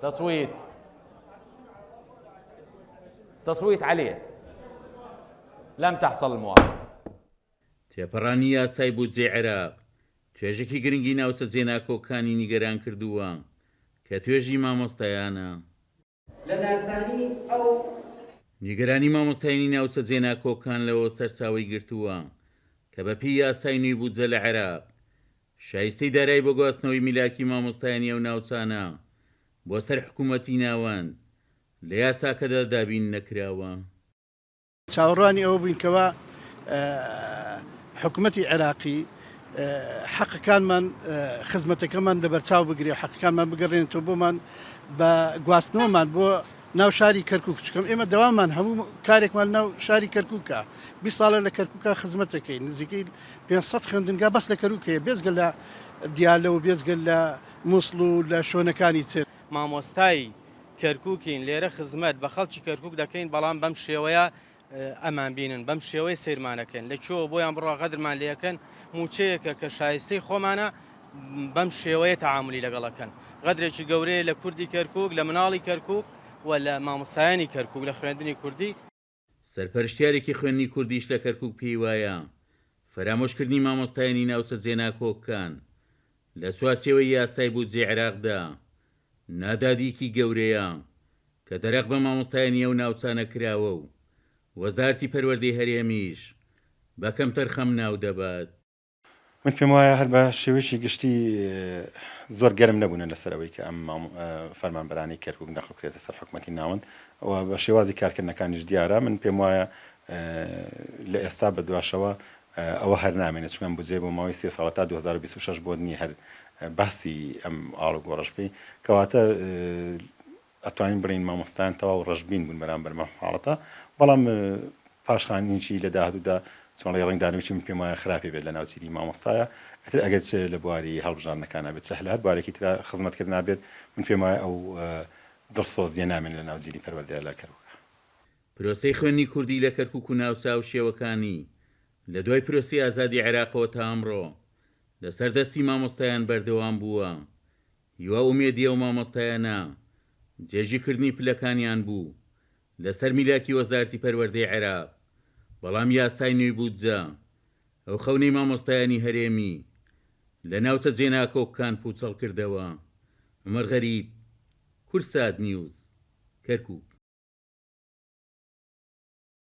تصويت تصويت عليه لم تحصل الموافقة. تێپەڕانی یاسای بودجەی عێراق توێژێکی گرنگی ناوچە جێناکۆکانی نیگەران کردووە کە توێژی مامۆستایانە. لە نارتانی ئەو. نیگەرانی مامۆستایانی ناوچە جێناکۆکان لەوەوە سەرچاوەی گرتووە کە بەپێی یاسای نوێی بودجە لە عێراق شایستەی دارایی بۆ گواستنەوەی میلاکی مامۆستایانی ئەو ناوچانە بۆ سەر حکوومەتی ناوەند لە یاساکەدا دابین نەکراوە. چاوەڕوانی ئەوە بووین کەوا حکومەتی عێراقی حەقەکانمان خزمەتەکەمان لەبەرچاو بگرێ حەقەکانمان بگەڕێنێتەوە بۆمان بە گواستنەوەمان بۆ ناو شاری کەرکک چکەم ئێمە دەوامان هەموو کارێکمان ناو شاری کەرکووکە 20 ساڵە لە کەرکووکە خزمەتەکەی نزیکەی 500 خوێندنگا بەس لە کەرکووک هەیە بێجگە لە دیالە و بێجگە لە موسڵ و لە شوێنەکانی تر. مامۆستای کەرکوکین لێرە خزمەت بە خەڵکی کەرکوک دەکەین بەڵام بەم شێوەیە ئەمان بینن بەم شێوەیە سەیرمانەکەن لە کوێوە بۆیان بڕوا غەدرمان لێکەن موچەیەکە کە شایستەی خۆمانە بەم شێوەیە تەعاملی لەگەڵەکەن غەدرێکی گەورەیە لە کوردی کەرکوک لە مناڵی کەرکوک و لە مامۆستایانی کەرکوک لە خوێندنی کوردی. سەرپەرشتیارێکی خوێندنی کوردیش لە کەرکوک پێی وایە، فەرامۆشکردنی مامۆستایانی ناوچە جێناکۆککان لە چوارچێوەی یاسای بودجەی عێراقدا نادادییەکی گەورەیە کە دەرەق بە مامۆستایانی ئەو ناوچانە کراوە و وەزارەتی پەروەردەی هەرێمیش بە کەمتەرخەم ناودەبات. من پێم وایە هەر بە شێوەیەکی گشتی زۆر گەرم نەبوونە لەسەر ئەوەی کە ئەم فەرمانبەرانەی کەرکوک نەقل بکرێتە سەر حکومەتی ناوەند و بە شێوازی کارکردنەکانیش دیارە من پێم وایە لە ئێستا بە دواشەوە ئەوە هەر نامێنێت چونکە ئەم بودجەیە بۆ ماوەی سێ ساڵە تا 2026 بۆت نییە هەر باسی ئەم ئاڵوگۆڕەش بکەین کەواتە ئەتوانین بڵێین مامۆستایان تەواو ڕەشبین بوون بەرامبەر بەم حاڵەتە، بەڵام پاشخانیی لە داهاتوودا چۆن ڕەنگدانەوەیی من پێم وایە خراپی بێت لە ناو چینی مامۆستایا، ئیتر ئەگەر چ لە بواری هەڵبژاردنەکانا بێت چ لە هەر بوارێکی ترا خزمەتکردنا بێت، من پێم وایە ئەو دڵسۆزییە نامێنێت لە ناو جیلی پەروەردەیا لە کەرکوکا. پرۆسەی خوێندنی کوردی لە کەرکوک و ناوچە هاوشێوەکانی لە دوای پرۆسەی ئازادی عێراقەوە تا ئەمڕۆ لەسەر دەستی مامۆستایان بەردەوام بووە، هیوا و ئومێدی ئەو مامۆستایانە جێگیرکردنی پلەکانیان بوو لەسەر میلاکی وەزارەتی پەروەردەی عێراق، بەڵام یاسای نوێی بودجە ئەو خەونەی مامۆستایانی هەرێمی لە ناوچە جێناکۆککان پوچەڵ کردەوە. عومەر غەریب، کوردسات نیوز، کەرکوک.